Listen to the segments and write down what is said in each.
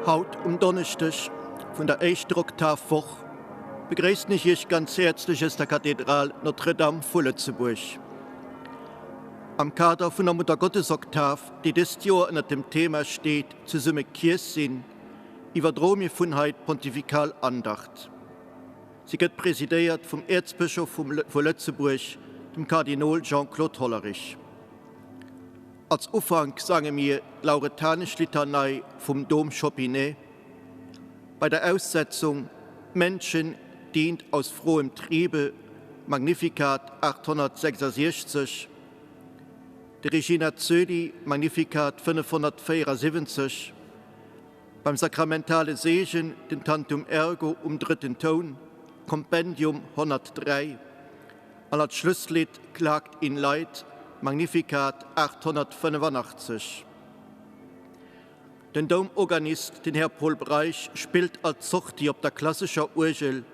Haut um Donneschdeg vun der éischter Oktavwoch begréissen ech Iech ganz häerzlech aus der Kathedral Notre-Dame vu Lëtzebuerg. Am Kader vun der Muttergottesoktav, déi dëst Joer ënnert dem Thema steet Zesumme Kierch sinn, iwwerdroe mir vun hei d'Pontifikal Andacht. Si gëtt presidéiert vum Äerzbëschof vu Lëtzebuerg, dem Kardinol Jean-Claude Hollerich. Als Ufank sange mir d'Lauretanesch Litanei vum Dom Chopinet. Bei der Aussetzung D'Männchen dient aus frohem Triebe, Magnificat 866, de Regina Coeli, Magnificat 574, Beim sakramentale Seegen den Tantum Ergo um drëtten Toun, Kompendium 103, an als Schlusslidd Klagt in Leid, Magnificat 885. Den Doumorganist, den Här Paul Breisch, spillt als Sortie op der klassescher Uergel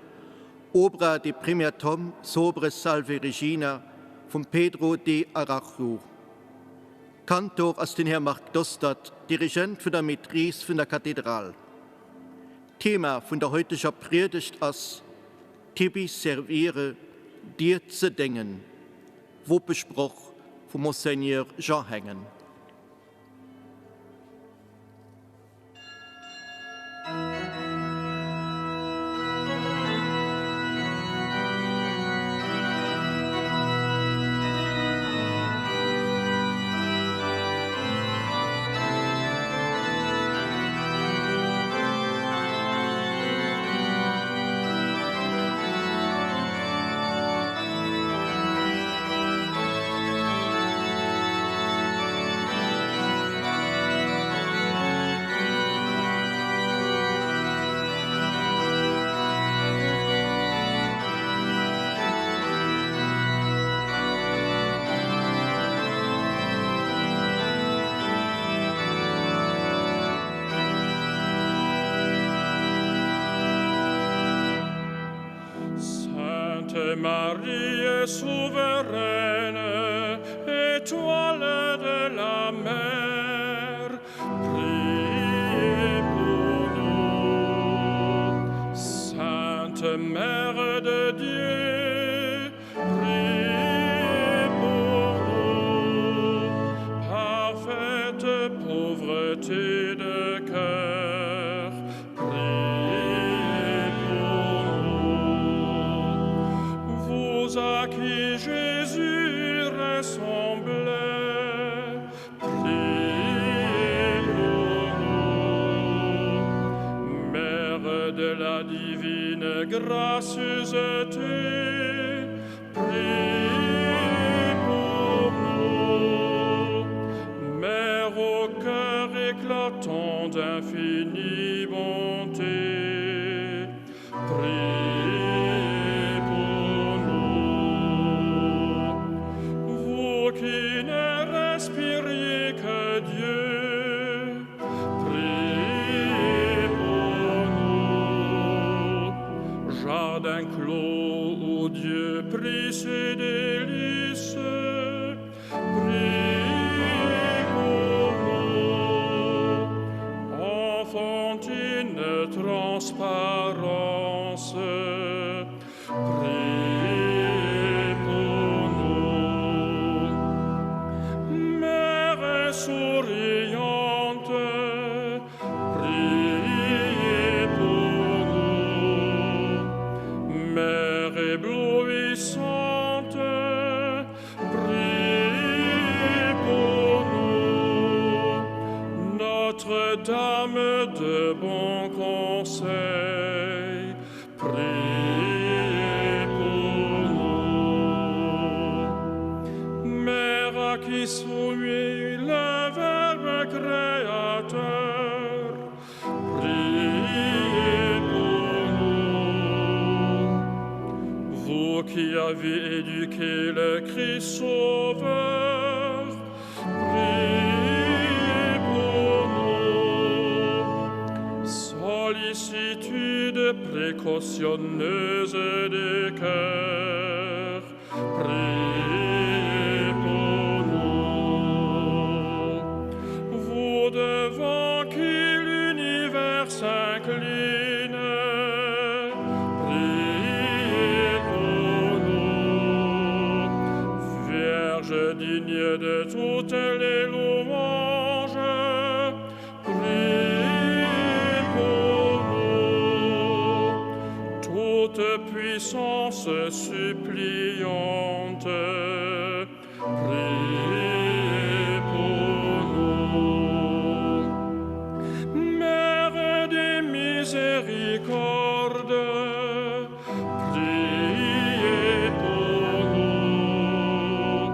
Obra de primer Tom sobre Salve Regina vum Pedro de Araujo. Kantor ass den Här Marc Dostert, Dirigent vun der Maîtrise vun der Kathedral. D'Thema vun der heuteger Priedegt ass Tibi servire, Dir ze déngen, Wopesproch vum Monseigneur Jean Hengen. Sainte Marie souveraine, étoile de la mer, priez pour nous. Sainte Mère de Dieu, priez pour nous. Parfaite pauvreté de cœur, priez pour nous. Vous à qui Jésus ressemblait, priez pour nous. Mère de la divine gracieuseté, priez pour nous. Mère au cœur éclatant d'infinie bonté, priez pour nous. Vous qui ne respiriez que Dieu, priez pour nous. Jardin clos où Dieu prit ses délices, priez pour nous. Enfantine transparence, priez pour nous. Mère souriante, priez pour nous. Mère éblouissante, priez pour nous. Notre-Dame de bon conseil, priez pour nous. Mère à qui soumet le Verbe créateur, priez pour nous. Vous qui avez éduqué le Christ Sauveur, priez pour nous. Sollicitude précautionneuse des cœurs, priez pour nous. Vous devant qui l'univers. puissance suppliante, priez pour nous. Mère des miséricordes, priez pour nous.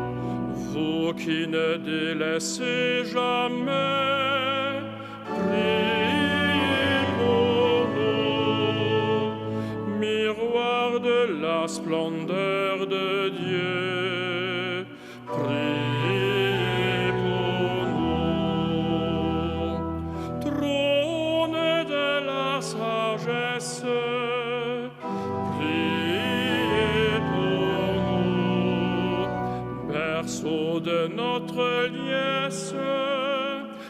Vous qui ne délaissez jamais, priez pour nous. Miroir de la splendeur de Dieu, priez pour nous. Trône de la sagesse, priez pour nous. Berceau de notre liesse,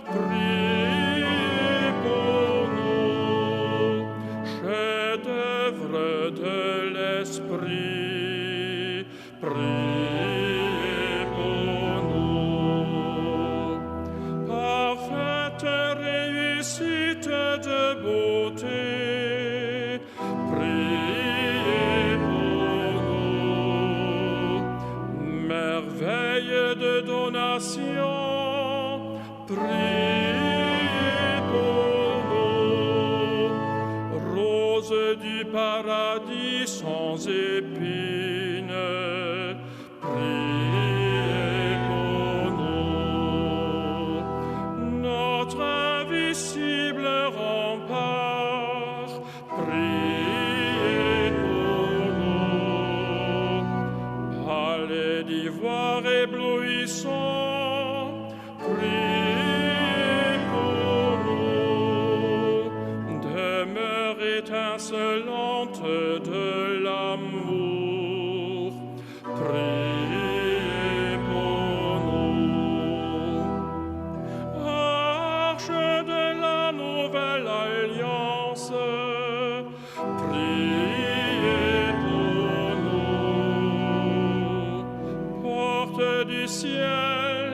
priez pour nous. Chef-d'œuvre de l'Esprit, priez pour nous. Parfaite réussite de beauté, priez pour nous. Merveille de donation, priez pour nous. Rose du paradis sans épines, priez pour nous. Notre invisible rempart, priez pour nous. Palais d'ivoire éblouissant, priez pour nous. Demeure étincelante de l'amour, priez pour nous. Arche de la nouvelle alliance, priez pour nous. Porte du ciel,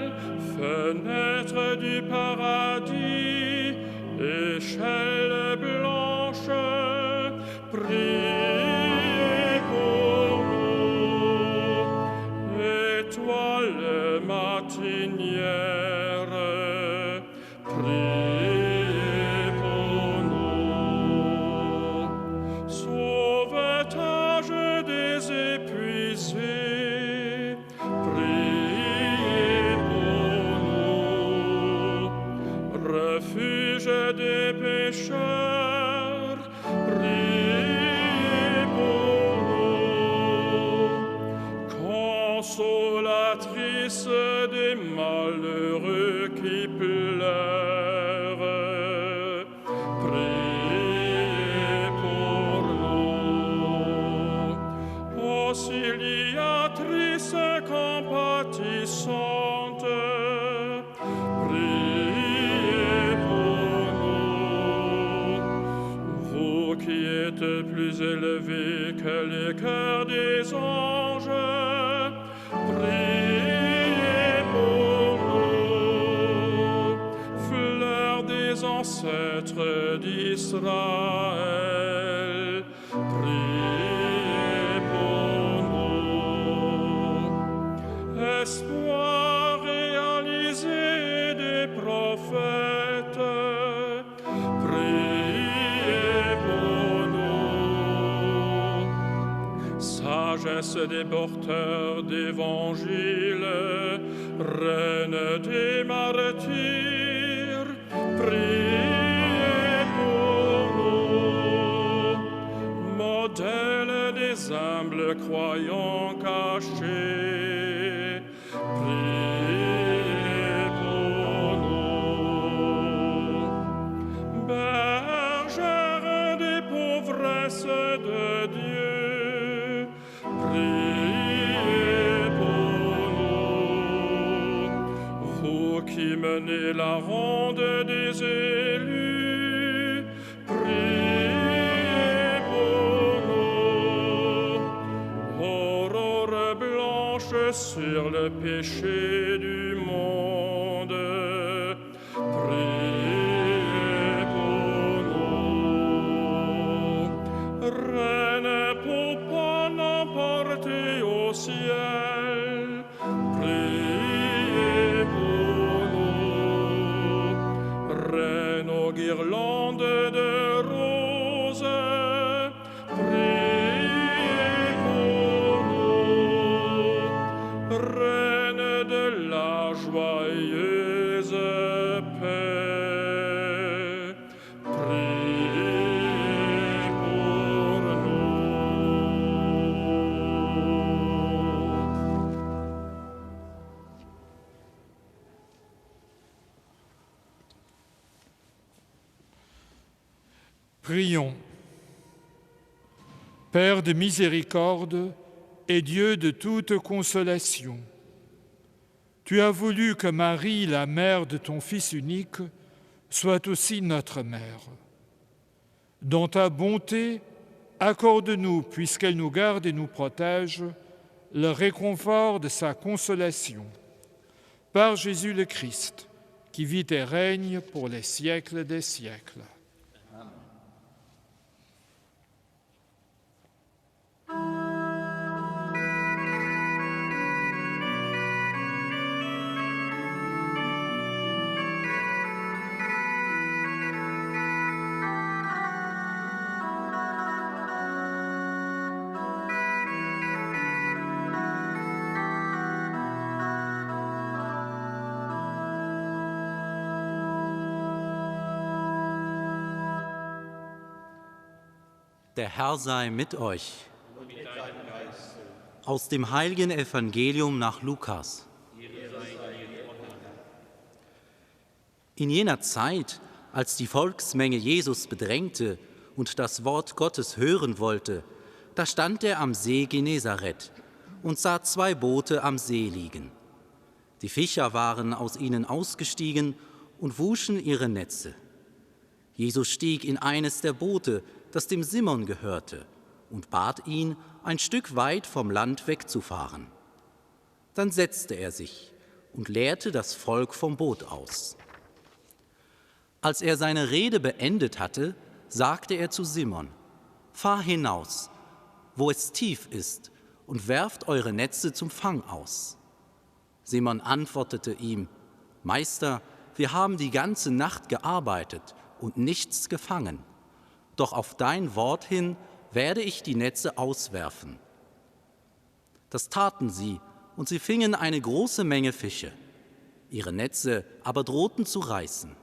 fenêtre du paradis, échelle blanche, priez pour nous. Étoile matinière, priez pour nous. Sauvetage des épuisés, priez pour nous. Refuge des pécheurs, priez pour nous. Consolatrice des malheureux qui pleurent, priez pour nous. Auxiliatrice compatissante, priez pour nous. Vous qui êtes plus élevés que les chœurs des anges, priez pour nous. Fleur des ancêtres d'Israël, priez pour nous. Espoir réalisé des prophètes, priez pour nous. Sagesse des porteurs d'évangile, reine des martyrs, priez pour nous. Modèle des humbles croyants cachés, priez pour nous. Bergère des pauvresses de Dieu, priez pour nous. Vous qui menez la ronde des élus, priez pour nous. Aurore blanche sur le péché du monde, priez pour nous. Reine pour au ciel, priez pour nous. Reine aux guirlandes de roses, priez pour nous. Reine de la joyeuse paix, priez pour nous. Prions. Père de miséricorde et Dieu de toute consolation, tu as voulu que Marie, la mère de ton Fils unique, soit aussi notre mère. Dans ta bonté, accorde-nous, puisqu'elle nous garde et nous protège, le réconfort de sa consolation. Par Jésus le Christ, qui vit et règne pour les siècles des siècles. Der Herr sei mit euch. Aus dem heiligen Evangelium nach Lukas. In jener Zeit, als die Volksmenge Jesus bedrängte und das Wort Gottes hören wollte, da stand er am See Genezareth und sah zwei Boote am See liegen. Die Fischer waren aus ihnen ausgestiegen und wuschen ihre Netze. Jesus stieg in eines der Boote, das dem Simon gehörte, und bat ihn, ein Stück weit vom Land wegzufahren. Dann setzte er sich und leerte das Volk vom Boot aus. Als er seine Rede beendet hatte, sagte er zu Simon: Fahr hinaus, wo es tief ist, und werft eure Netze zum Fang aus. Simon antwortete ihm: Meister, wir haben die ganze Nacht gearbeitet und nichts gefangen. Doch auf dein Wort hin werde ich die Netze auswerfen. Das taten sie, und sie fingen eine große Menge Fische. Ihre Netze aber drohten zu reißen.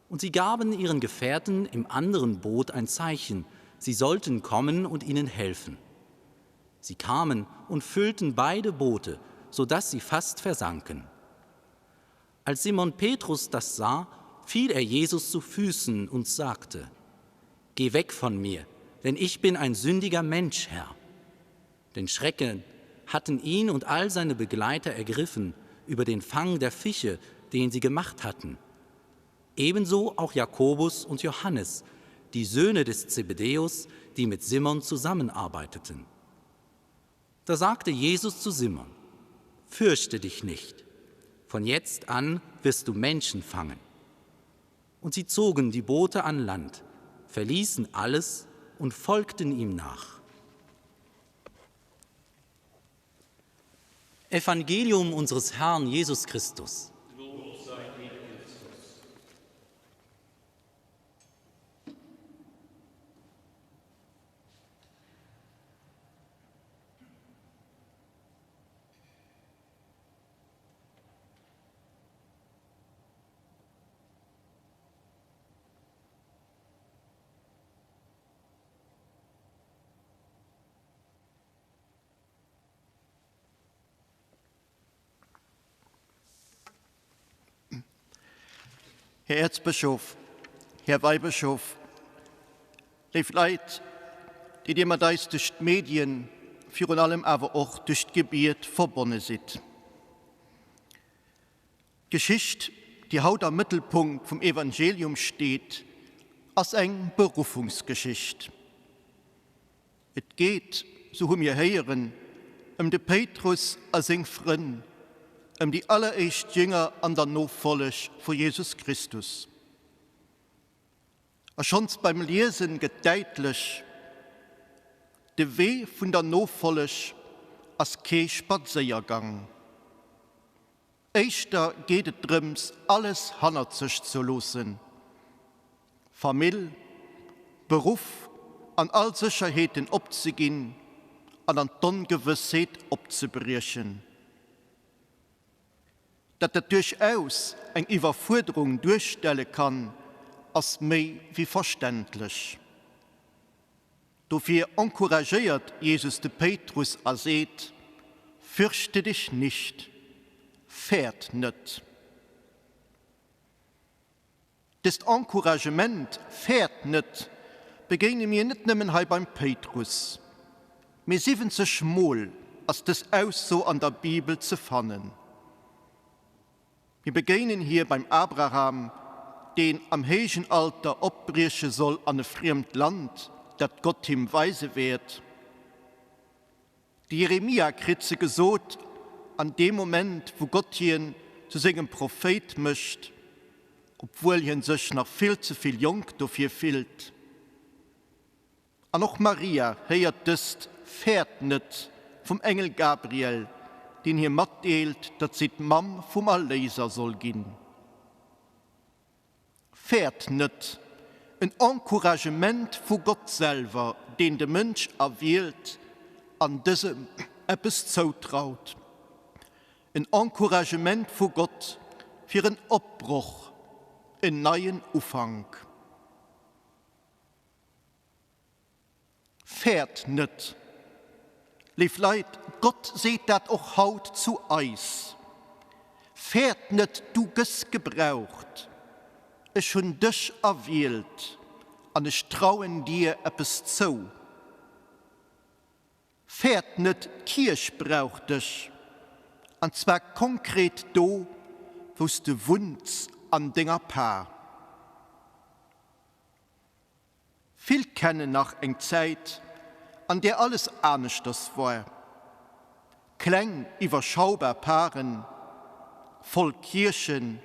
Und sie gaben ihren Gefährten im anderen Boot ein Zeichen, sie sollten kommen und ihnen helfen. Sie kamen und füllten beide Boote, so dass sie fast versanken. Als Simon Petrus das sah, fiel er Jesus zu Füßen und sagte: Geh weg von mir, denn ich bin ein sündiger Mensch, Herr. Denn Schrecken hatten ihn und all seine Begleiter ergriffen über den Fang der Fische, den sie gemacht hatten. Ebenso auch Jakobus und Johannes, die Söhne des Zebedäus, die mit Simon zusammenarbeiteten. Da sagte Jesus zu Simon: Fürchte dich nicht, von jetzt an wirst du Menschen fangen. Und sie zogen die Boote an Land, verließen alles und folgten ihm nach. Evangelium unseres Herrn Jesus Christus. Här Äerzbëschof, Här Weibëschof, léif Leit, déi Dir mat eis duerch d'Medien, virun allem awer och duerch d'Gebiet verbonne sidd. D'Geschicht, déi haut am Mëttelpunkt vum Evangelium steet, ass eng Beruffungsgeschicht. Et geet, sou hu mir héieren, ëm de Péitrus a seng Frënn, ëm déi alleréischt Jünger an der Nofolleg vu Jesus Christus. A schonns beim Liesen gëtt däitlech, De Wee vun der Nofolleg ass kee Spadséiergang. Éischter geet et drëms, alles hannert sech ze loossen, Famill, Beruff an all Sécherheeten opzeginn an an d'Ongewëssheet opzebriechen. Datt dat duerchaus eng Iwwerfuerderung duerstelle kann, ass méi wéi verständlech. Dofir encouragéiert Jesus de Péitrus a seet, Fürchte dich nicht, fäert net. Dëst Encouragement, Fäert net, begéine mir net nëmmen hei beim Péitrus, mee 70 Mol ass dës Ausso an der Bibel ze fannen. Mir begéinen hir beim Abraham, deen am héijen Alter opbrieche soll an e friemt Land, dat Gott him weise wäert. De Jeremia kritt se gesot an deem Moment, wou Gott hien zu sengem Prophéit mécht, obwuel hien sech nach vill ze vill jonk dofir fillt. An och Maria héiert dëst Fäert net vum Engel Gabriel, deen hir matdeelt, datt si d'Mamm vum Erléiser soll ginn. Fäert net, en Encouragement vu Gott selwer, deen de Mënsch erwielt an dësem eppes zoutraut. En Encouragement vu Gott fir en Opbroch, en neien Ufank. Fäert net, léif Leit, Gott seet dat och haut zu eis, Fäert net, du gëss gebraucht, ech hunn dech erwielt an ech trauen dir eppes zou. Fäert net, d'Kierch brauch dech, an zwar konkret do, wou s de wunns, an denger Par. Vill kennen nach eng Zäit, an där alles aneschters war. Kleng, iwwerschaubar Paren, voll Kierchen,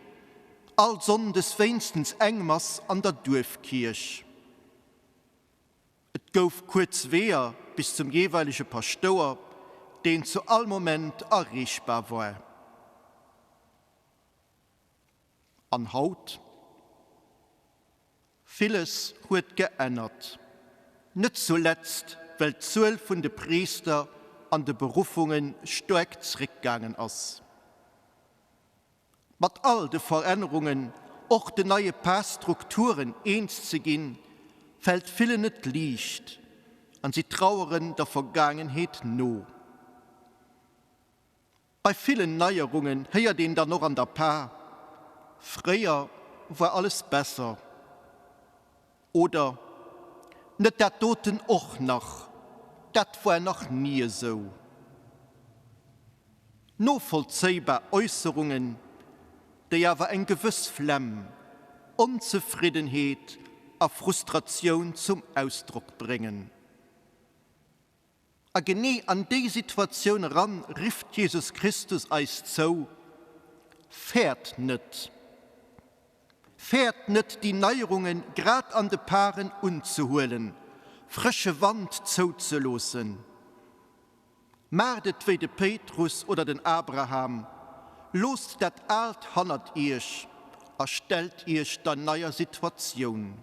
all Sonndes wéinstens eng Mass an der Duerfkierch. Et gouf kuerz Weeër bis zum jeeweilege Paschtouer, deen zu all Moment erreechbar war. An haut? Villes huet geännert, net zuletzt well d'Zuel vun de Priister an de Beruffunge staark zréckgaangen ass. Mat all de Verännerungen, och den neie Parstrukturen eens ze ginn, fält villen net liicht an si traueren der Vergaangenheet no. Bei villen Neierungen héiert een dann och an der Par, Fréier war alles besser oder Net dat doten och nach, dat war nach ni esou. Novollzéibar Äusserungen, déi awer eng gewëss Flemm, Onzefriddenheet a Frustratioun zum Ausdrock bréngen. A genee an déi Situatioun eran rifft Jesus Christus eis zou, Fäert net! Fäert net, déi Neierunge grad an de Paren unzehuelen, frësche Wand zouzeloossen. Maacht et wéi de Péitrus oder den Abraham, loosst dat Aalt hannert iech a stellt iech der neier Situatioun.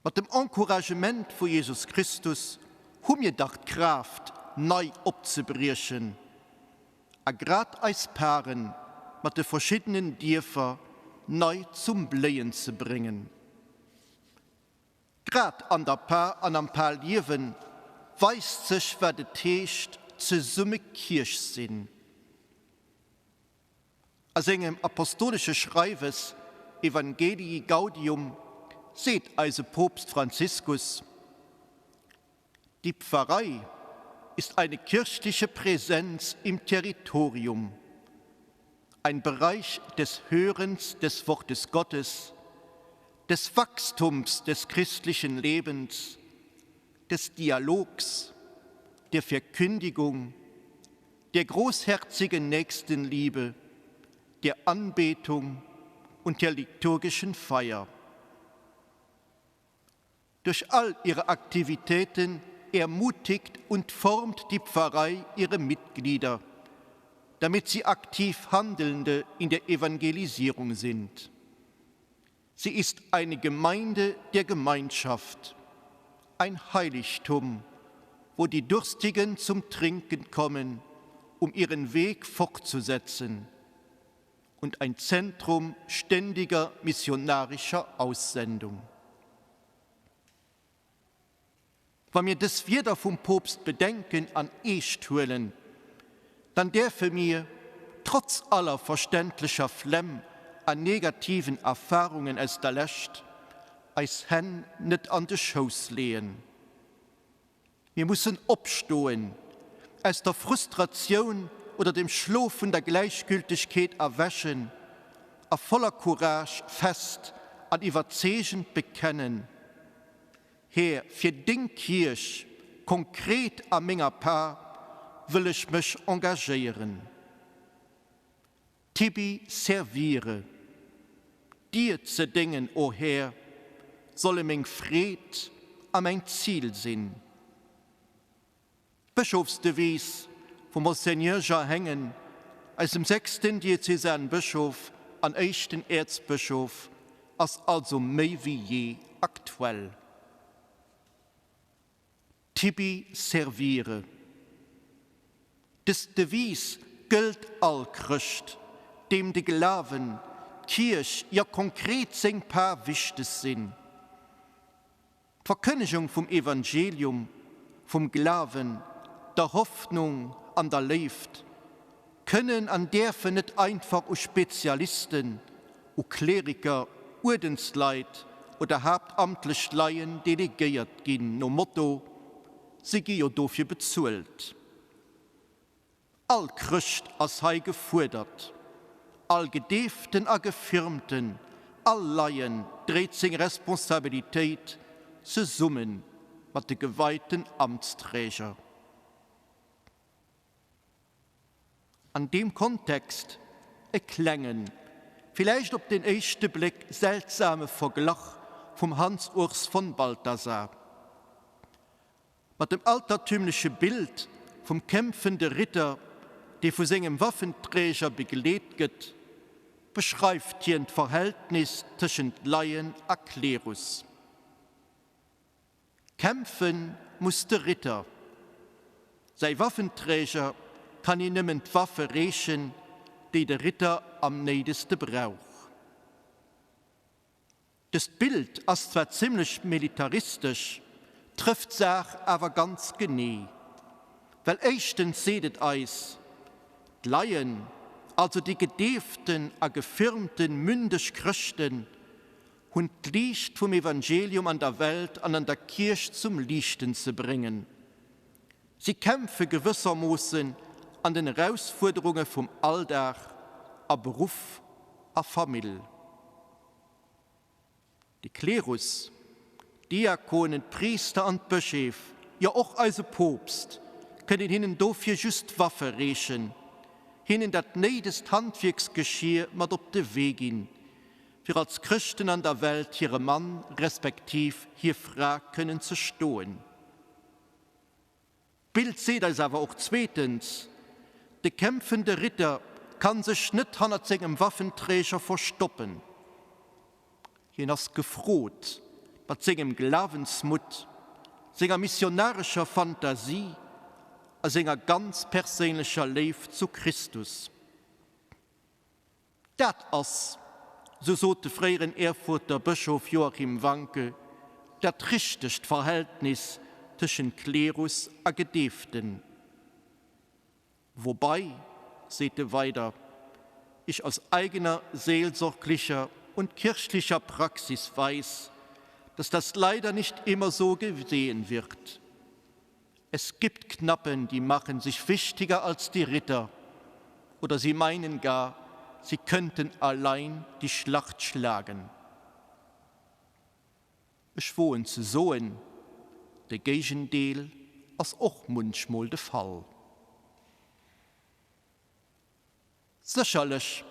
Mat dem Encouragement vu Jesus Christus hu mir dach d'Kraaft, nei opzebriechen a grad eis Paren mat de verschiddenen Dierfer nei zum Bléien ze bréngen. Grad an der Par an am Parliewe weist sech, wat et heescht, zesumme Kierch sinn. A sengem apostolesche Schreiwes Evangelii Gaudium seet eise Poopst Franziskus, Die Pfarrei ist eine kirchliche Präsenz im Territorium, ein Bereich des Hörens des Wortes Gottes, des Wachstums des christlichen Lebens, des Dialogs, der Verkündigung, der großherzigen Nächstenliebe, der Anbetung und der liturgischen Feier. Durch all ihre Aktivitäten ermutigt und formt die Pfarrei ihre Mitglieder, damit sie aktiv Handelnde in der Evangelisierung sind. Sie ist eine Gemeinde der Gemeinschaft, ein Heiligtum, wo die Durstigen zum Trinken kommen, um ihren Weg fortzusetzen und ein Zentrum ständiger missionarischer Aussendung. Wa mir dës Wierder vum Poopst bedenken an eescht huelen, dann däerfe mir, trotz aller verständlecher Flemm an negativen Erfarungen aus der Lescht, eis Hänn net an de Schouss leeën. Mir mussen opstoen, aus der Frustratioun oder dem Schlof vun der Gläichgültegkeet erwächen a voller Courage fest an iwwerzeegend bekennen, Här, fir deng Kierch, konkret a menger Par, wëll ech mech engagéieren. Tibi servire, dir ze déngen, o Här, solle meng Freed a mäin Zil sinn. D'Bëschofsdevise vum Monseigneur Jean Hengen, eisem sechsten Diözesanbëschof an éischten Äerzbëschof, ass also méi wéi jee aktuell. Tibi servire. Dës Devise gëllt all Chrëscht, deem de Glawen, d'Kierch, jo konkret seng Par wichteg sinn. D'Verkënnegung vum Evangelium, vum Glawen, der Hoffnung an der Léift kënnen an däerfen net einfach u Spezialisten, u Kleriker, Uerdensleit oder haaptamtlech Laien delegéiert ginn, nom Motto, Si gi jo dofir bezuelt. All Chrëscht ass hei gefuerdert, all Gedeeften a Gefirmten, all Laien dréit seng Responsabilitéit zesumme mat de geweiten Amtsträger. An deem Kontext e klengen, villäicht op den éischte Bléck seltsame Verglach vum Hans Urs von Balthasar mat dem altertümleche Bild vum kämpfende Ritter, dee vu sengem Waffenträger begleet gëtt, beschreift hien d'Verhältnis tëschent Laien a Klerus. Kämpfe muss de Ritter. Säi Waffenträger kann hien nëmmen d'Waffe reechen, déi de Ritter am néidegste brauch. Dëst Bild ass zwar zimmlech militaristesch, trëfft d'Saach awer ganz genee. Well éischtens seet et eis, D'Laien, also déi gedeeften a gefirmten mündeg Chrëschten, hunn d'Liicht vum Evangelium an der Welt an an der Kierch zum Liichten ze bréngen. Si kämpfe gewëssermoossen an den Erausfuerderunge vum Alldag a Beruff a Famill. De Klerus, d'Diakonen, d'Priister an d'Bëscheef, jo och eise Poopst, kënnen hinnen dofir just d'Waffe reechen, hinnen dat néidegst Handwierksgeschier mat op de Wee ginn, fir als Chrëschten an der Welt hire Mann respektiv hir Fra kënnen ze stoen. D'Bild seet eis awer och zweetens, De kämpfende Ritter kann sech net hannert sengem Waffenträger verstoppen. Hien ass gefrot, mat sengem Glawensmutt, senger missionarescher Fantasie a senger ganz perséinlecher Léift zu Christus, Dat ass, sou sot de fréieren Erfurter Bëschof Joachim Wanke, dat richtegt Verhältnis tëschent Klerus a Gedeeften. Wobei, seet e weider, ich aus eigener seelsorglicher und kirchlicher Praxis weiß, dass das leider nicht immer so gesehen wird. Es gibt Knappen, die machen sich wichtiger als die Ritter, oder sie meinen gar, sie könnten allein die Schlacht schlagen. Ech woen ze soen, de Géigendeel ass och munchmol de Fall. Sécherlech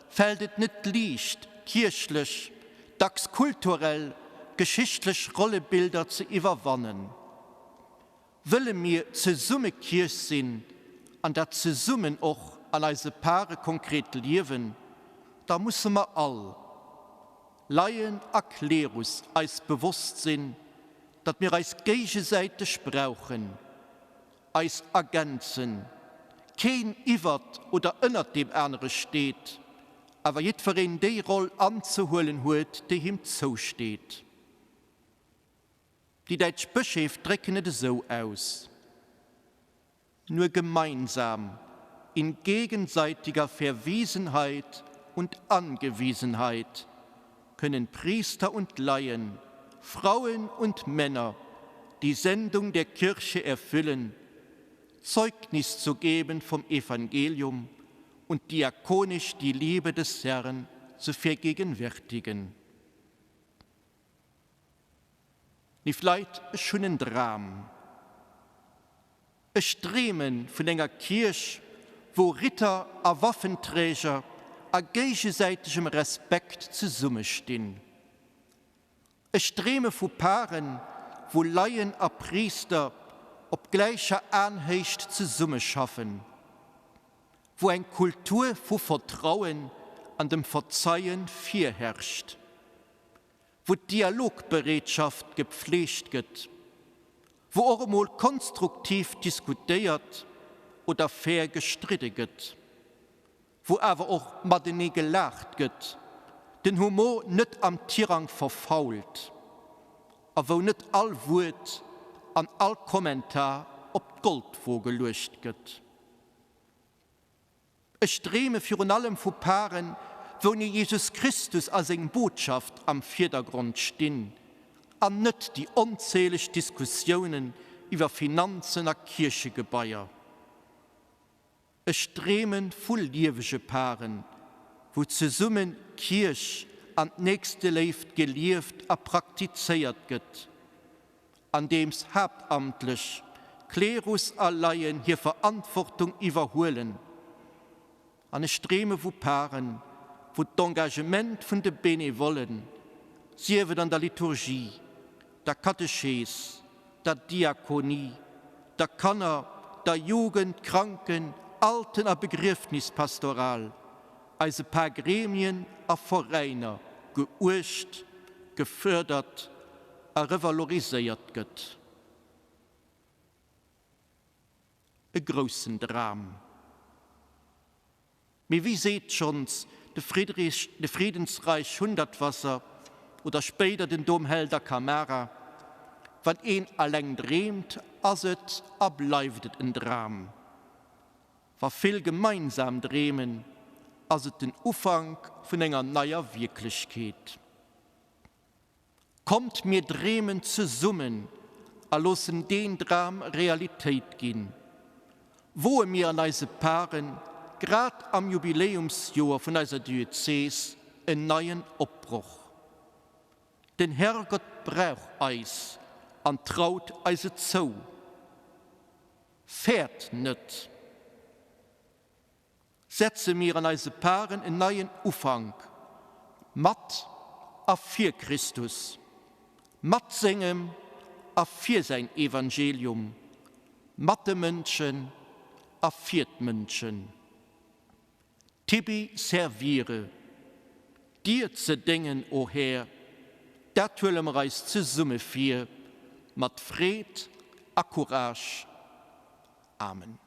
fält et net liicht, kierchlech, dacks kulturell, geschichtlech Rollebilder ze iwwerwannen. Wëlle mir zesumme Kierch sinn an dat zesummen och an eise Pare konkret liewen, da musse mer all, Laien a Klerus, eis bewosst sinn, datt mir eis géigesäiteg brauchen, eis ergänzen, keen iwwert oder ënnert deem anere steet, awer jiddwereen déi Roll anzehuelen huet, déi him zousteet. Déi däitsch Bëscheef drécken et esou aus, Nur gemeinsam, in gegenseitiger Verwiesenheit und Angewiesenheit können Priester und Laien, Frauen und Männer die Sendung der Kirche erfüllen, Zeugnis zu geben vom Evangelium und diakonisch die Liebe des Herrn zu vergegenwärtigen. Léif Leit, ech hunn en Dram. Ech dreeme vun enger Kierch, wou Ritter a Waffenträger a géigesäitegem Respekt zesummestinn. Ech dreeme vu Paren, wou Laien a Priister op gläicher Aenhéicht zesummeschaffen, wou eng Kultur vu Vertrauen an dem Verzeie virherrscht. Wou d'Dialogbereetschaft gepflegt gëtt, wou och emol konstruktiv diskutéiert oder fair gestridde gëtt, wou awer och matenee gelaacht gëtt, den Humor net am Tirang verfault a wou net all Wuert an all Kommentar op d'Goldwo geluecht gëtt. Ech dreeme virun allem vu Paren, wou ni Jesus Christus a seng Botschaft am Virdergrond stinn an net déi onzähleg Diskussiounen iwwer Finanzen a Kierchegebaier. Ech dreeme vu liewege Paren, wou zesummen d'Kierch an d'Nächsteléift gelieft a praktizéiert gëtt. Andeems haaptamtlech Klerus a Laien hir Verantwortung iwwerhuelen, an ech dreeme vu Paren, wou d'Engagement vun de Benevollen, sief et an der Liturgie, der Katechees, der Diakonie, der Kanner-, der Jugend-, Kranken-, Alten a Begriefnispastoral, eise Pargremien a Veräiner geuecht, gefördert a revaloriséiert gëtt. E groussen Dram. Mee wie seet schonns de Friedrich, de Friedensreich Hundertwasser oder spéider den Dom Helder Camara, Wann een alleng dreemt, ass et a bleift et en Dram. Wa vill gemeinsam dreemen, ass et den Ufank vun enger neier Wierklechkeet. Kommt mir dreemen zesummen a loossen deen Dram Realitéit ginn. Woe mir an eise Paren, grad am Jubiläumsjoer vun eiser Diözees, en neien Opbroch. Den Herrgott brauch eis an traut eis et zou. Fäert net! Setze mir an eise Paren en neien Ufank, mat a fir Christus, mat sengem a fir säin Evangelium, mat de Mënschen a fir d'Mënschen. Tibi servire, dir ze déngen, o Här, dat huele mer eis zesumme vir, mat Freed a Courage. Amen.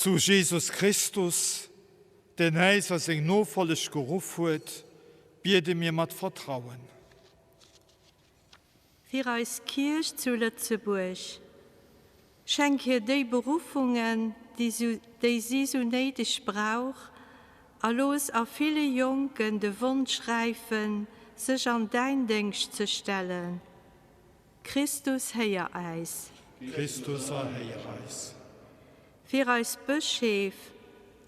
Zu Jesus Christus, deen äis a seng Nofolleg geruff huet, biede mir mat Vertrauen. Fir eis Kierch zu Lëtzebuerg. Schenk hir déi Beruffungen, déi si sou néideg brauch, a looss a ville Jonken de Wonsch räifen, sech an däin Déngscht ze stellen. Christus, héier äis. Christus, erhéier eis. Fir eis Bëscheef,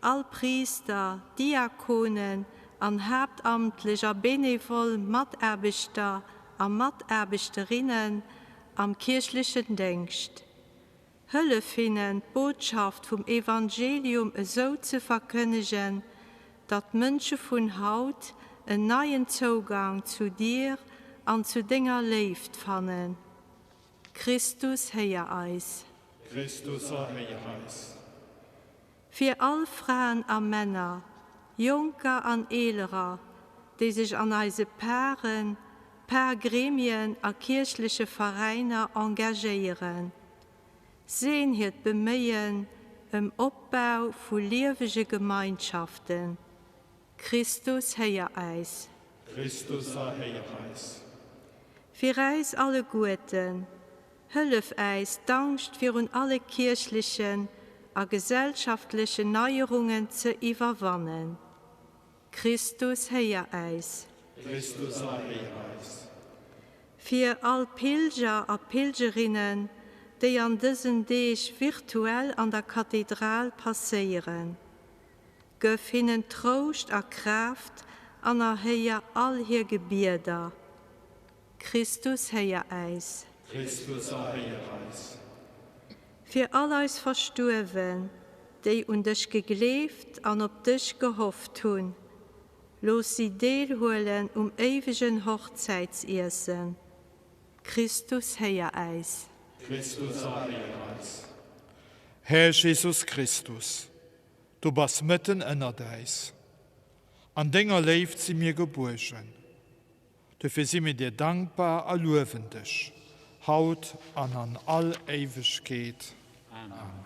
all Priister, Diakonen an haaptamtlech a benevol Mataarbechter a Mataarbechterinnen am kierchlechen Déngscht. Hëllef hinnen, d'Botschaft vum Evangelium esou ze verkënnegen, datt d'Mënsche vun haut en neien Zougang zu dir an zu denger Léift fannen. Christus, héier eis. Christus, erhéier eis. Fir all Fraen a Männer, Jonker an Eelerer, déi sech an eise Paren, Pargremien a kierchleche Veräiner engagéieren. Seen hiert Beméien ëm Opbau vu liewege Gemeinschaften. Christus, héier äis. Christus, erhéier eis. Fir äis alleguerten, hëllef äis, d'Angscht virun alle kierchlechen a gesellschaftlechen Neierungen ze iwwerwannen. Christus, héier äis. Christus, erhéier eis. Fir all Pilger a Pilgerinnen, déi an dësen Deeg virtuell an der Kathedral passéieren. Gëff hinnen Trouscht a Kraaft an erhéier all hir Gebieder. Christus, héier äis. Christus, erhéier eis. Fir all eis Verstuerwen, déi un dech gegleeft an op dech gehofft hunn, looss si deelhuelen um éiwegen Hochzäitsiessen. Christus, héier äis. Christus, erhéier eis. Här Jesus Christus, du bass mëtten ënnert äis. An denger Léift si mir gebuergen. Dofir si mir dir dankbar a luewen dech, haut an an all Éiwegkeet. Amen.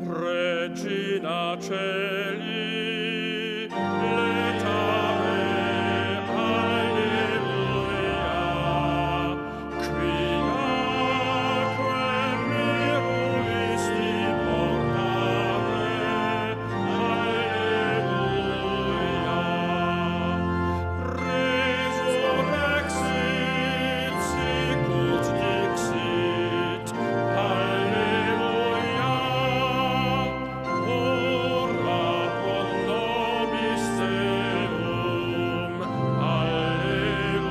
Regina Celi, laetare, Alleluia, qui aquem mirulisti portare, Alleluia. Resurrexit, sicut dixit, Alleluia. Ora pro nobis Deum, Alleluia.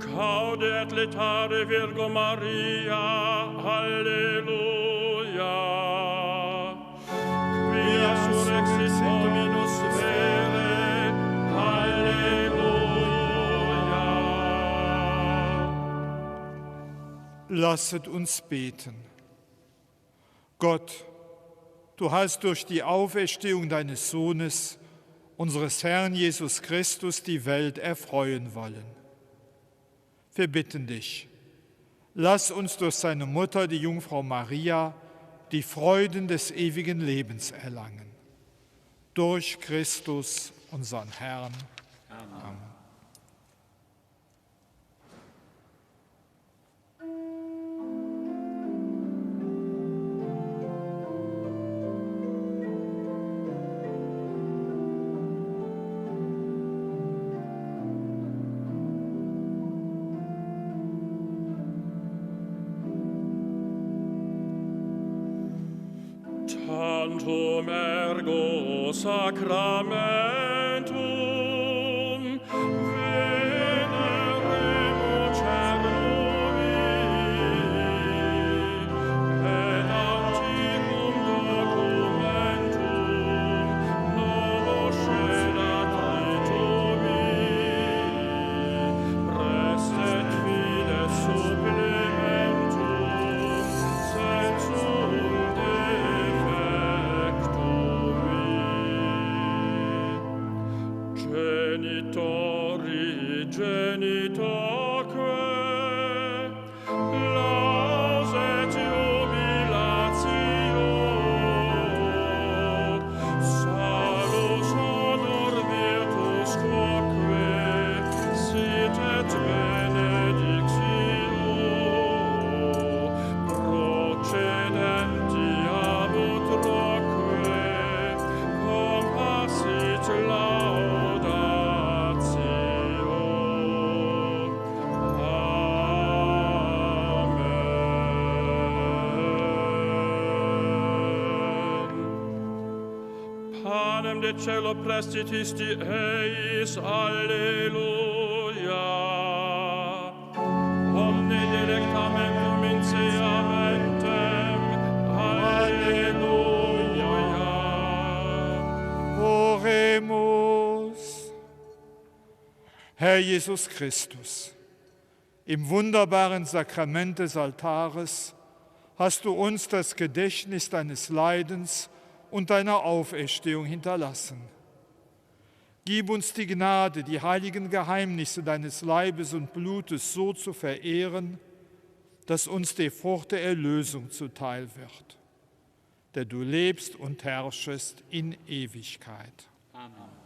Caude et laetare Virgo Maria, Alleluia. Quia surrexit Dominus vere, Alleluia. Lasset uns beten. Gott, du hast durch die Auferstehung deines Sohnes, unseres Herrn Jesus Christus, die Welt erfreuen wollen. Wir bitten dich, lass uns durch seine Mutter, die Jungfrau Maria, die Freuden des ewigen Lebens erlangen. Durch Christus, unseren Herrn. Amen. Amen. Tantum ergo sacramentum veneremur cernui et antiquam. Laus et jubilatio, Salus honor virtus quoque, sit et benedictio, Procedenti ab utroque, compassit laudatio. Amen. Panem de cielo prestitisti eis, Alleluia. Omne delectamentum in se aventem, Alleluia. Oremus. Herr Jesus Christus, im wunderbaren Sakrament des Altares hast du uns das Gedächtnis deines Leidens und deiner Auferstehung hinterlassen. Gib uns die Gnade, die heiligen Geheimnisse deines Leibes und Blutes so zu verehren, dass uns die Frucht der Erlösung zuteil wird, der du lebst und herrschest in Ewigkeit. Amen.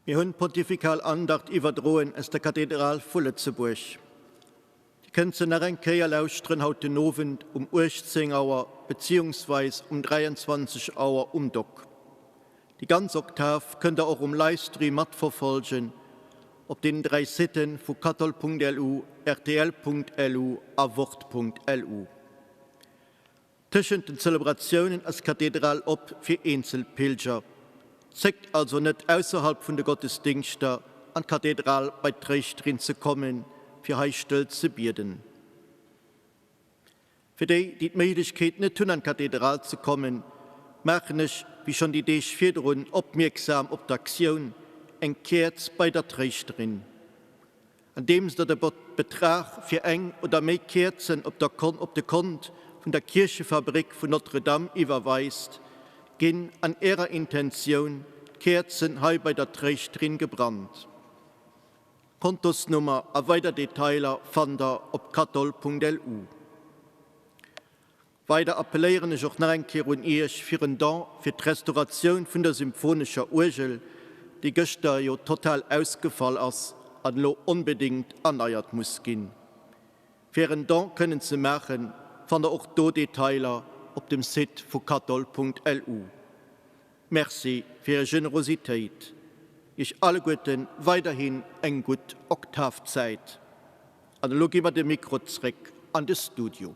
Mir hunn d'Pontifikal Andacht iwwerdroen aus der Kathedral vu Lëtzebuerg. Dir kënnt se nach eng Kéier lauschteren haut den Owend um 18 Auer beziehungsweis um 23 Auer um Dock. Déi ganz Oktav kënnt der och um Livestream matverfolgen op deenen 3 Siten vu kathol.lu, rtl.lu a wort.lu. Tëschent den Zelebratiounen ass d'Kathedral op fir eenzel Pilger. Zéckt also net ausserhalb vun de Gottesdingschter an d'Kathedral bei d'Tréischterin ze kommen, fir hei stëll ze bieden. Fir déi, déi d'Méiglechkeet net hunn an d'Kathedral ze kommen, maachen ech, wéi schonn déi Deeg virdrun, opmierksam op d'Aktioun Eng Käerz bei der Tréischterin. Andeems der de Betrag fir eng oder méi Käerzen op der op de Kont vun der Kierchefabrik vun Notre-Dame iwwerweist, ginn an Ärer Intentioun d'Käerzen hei bei der Tréischterin gebrannt. D'Kontosnummer a weider Detailer fannt der op kathol.lu. Weider appelléieren ech och nach eng Kéier un Iech fir en Don fir d'Restauratioun vun der symphonescher Uergel, déi gëschter jo total ausgefall ass an elo onbedéngt erneiert muss ginn. Fir en Don kënnen ze maachen, fannt der och do Detailer op dem Site vu kathol.lu. Merci fir Är Generositéit. Iech alleguerten weiderhin eng gutt Oktavzäit. An elo gi mer de Mikro zréck an de Studio.